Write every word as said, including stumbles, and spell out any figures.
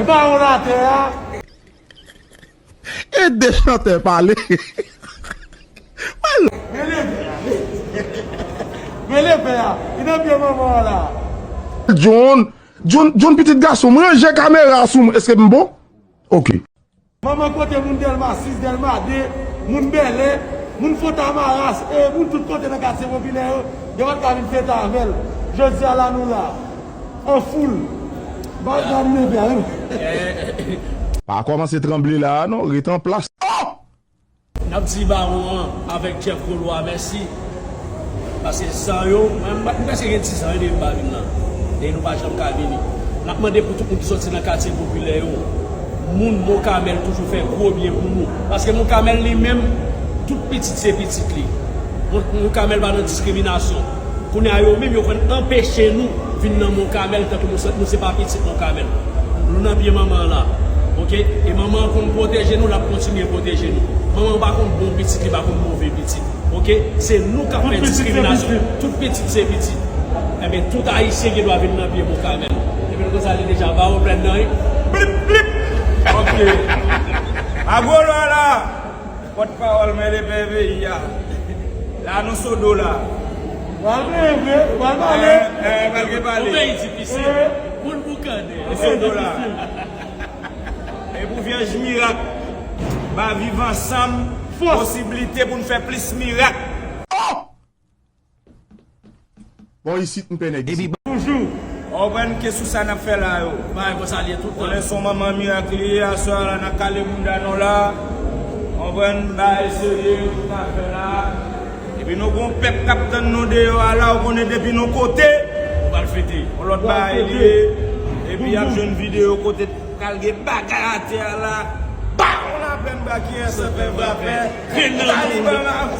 Bawon latè a. Ede chantè pale. Rele fè a. Rele fè a. Li nan pye manman an la. John, John, John pitit gason m, ranje kamera sou mwen. Èske m bon? Ok. Manman kote moun Dèlma sis, Dèlma de, moun Bèlè, moun Fòtamaras, e moun tout kote nan katye popilè yo, yo pa t ka vin fete avè l. Jodi a la nou la, an foul. Ba, ba nou leve a, wi. Pa kòmanse tranble la a non, ret an plas. Oh! N ap di bawon an avèk Jeff Golo a mèsi. Paske san yo, mwen, mwen, mwen prèske gen diz an depi m pa vin la. E nou pa janm ka vini. N ap mande pou tout moun ki soti nan katye popilè yo. Moun Mont Carmel toujou fè gwo byen pou nou. Paske Mont Carmel li menm, tout pitit se pitit li. Mont, Mont Carmel pa nan diskriminasyon. Kounye a yo menm yo konn anpeche nou vin nan Mont Carmel tankou nou se, nou se pa pitit Mont Carmel. Nou nan pye manman an la. Ok? E manman an konn pwoteje nou, l ap kontinye pwoteje nou. Manman an pa konn bon pitit, li pa konn move pitit. Ok? Se nou k ap fè diskriminasyon. Tout pitit se pitit. Enben, tout Ayisyen gen dwa vin nan pye Mont Carmel. Enben, nou konn sa li deja ba ou plèn nan, wi. Blip, blip! Ok. Agolo a la! Pòtpawòl mwen lepè peyi a. La nou sou do la. Pral gen vre, pral pale. Pral gen pale. Yon peyi difisil. Moun boukande. Nou sou do la. E pou Vyèj Mirak ba Viv Ansanm posiblite pou n fè plis mirak. Bon, isit m pè nèg isit. Ou konprann ke sou sa n ap fè la yo. Bagay konsa li ye tout tan. Konnen se yon manman mirak li ye, aswè a la n ap kale bounda nou la. Ou konprann, bagay serye yo tout ap fè la. Epi nou gon pèp k ap tann nou deyò a la, ou konnen depi nou kote. Nou pral fete. Yon lòt bagay li ye. Epi y ap jwenn videyo kote pral gen bagay atè a la. Bawon laplèn ba kiyès an fè frapè. Taliban ap